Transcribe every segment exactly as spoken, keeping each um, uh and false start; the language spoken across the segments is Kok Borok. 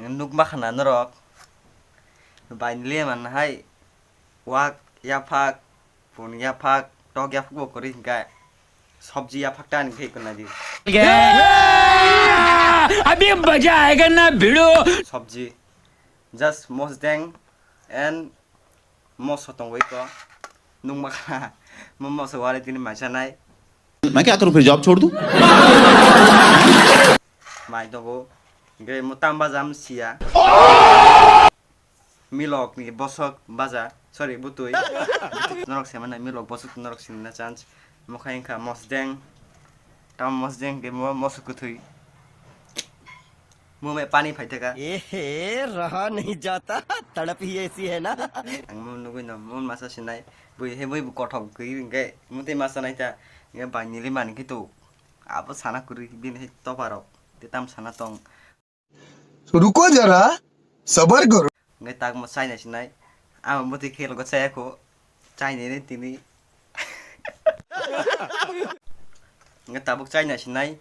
Nuk ma khana norok. Bai nili man hai. Wak yaphak, pun yaphak, tok yaphak bo kwrwi hwnkhe. Sabji yaphak ta hwnkhe kwnaidi. अभी मजा आएगा ना भिड़ो। Sabji. Just mosdeng and moso tongwi ko. Nuk ma khana. Mo moso wale tini mai sanai. मैं क्या करूं फिर, जॉब छोड़ दूं? Mai tongo. Ge mo tam baja am siya. Milok ni bosok baja, sorry, butui. Norok se mano milok bosok norok sinina chance. Mo khai wngkha mosdeng. Tam mosdeng ke mo moso kwthwi. Mo me pani phai thaka. ए हे, रहा नहीं जाता, तड़प ही ऐसी है ना। Ang mo nugui no, mo masa sinai. Bui he bui kothok gwi hwnkhe, mo tei masa nai ta. Nge bai nili mani khe to. Abo sana kwrwi bini hai toparok. Te tam sana tong. रुको जरा, सबर करो। Nge tak mo chai nai sinai. Amo muti khel go chai ko. Chai nai nai tini. Nge tabuk chai nai sinai.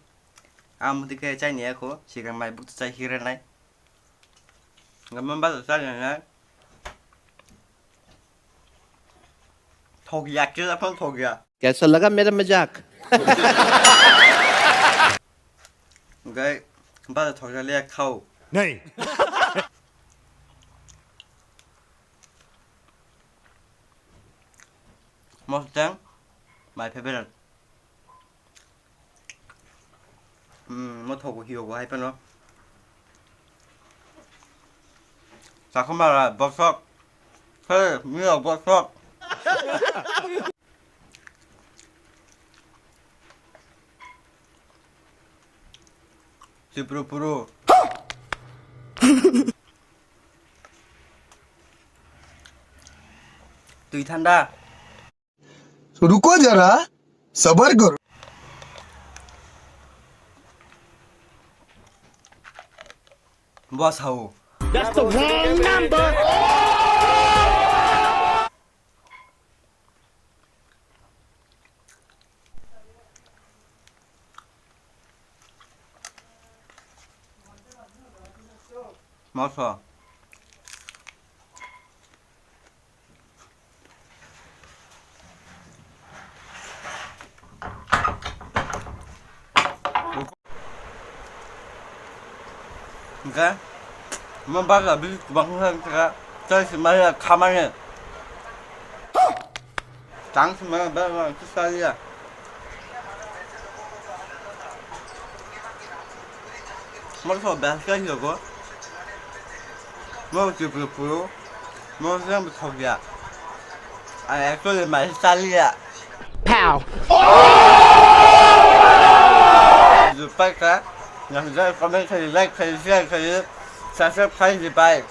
Amo muti khe chai nai ko. Sigang mai buk chai hire nai. Nge mamba chai nai nai. Thok ya, kila phang thok ya. कैसा लगा मेरा मजाक? Gai, bada thok ya le khao. नहीं। Mosdeng, my favorite. Hmm, mo thogo hiyo bo hai phano. Sakhumara bosok. Hey, miyo bosok. Sipru puru. Twi thanda. रुको जरा, सबर करो। Bo sao. That's the wrong number. Moso. Hingke mo bagra bini kwbang wngkha, tei se maya khamani. Tang se maya bagra kisa ya. Mo so behas khe hiyo go. Mo chipro puro. Mo se ang thok ya. Ai actually mai saliya. Pow. Jupai ka. Yang jai comment khai, like khai, share khai. Subscribe khai di pai.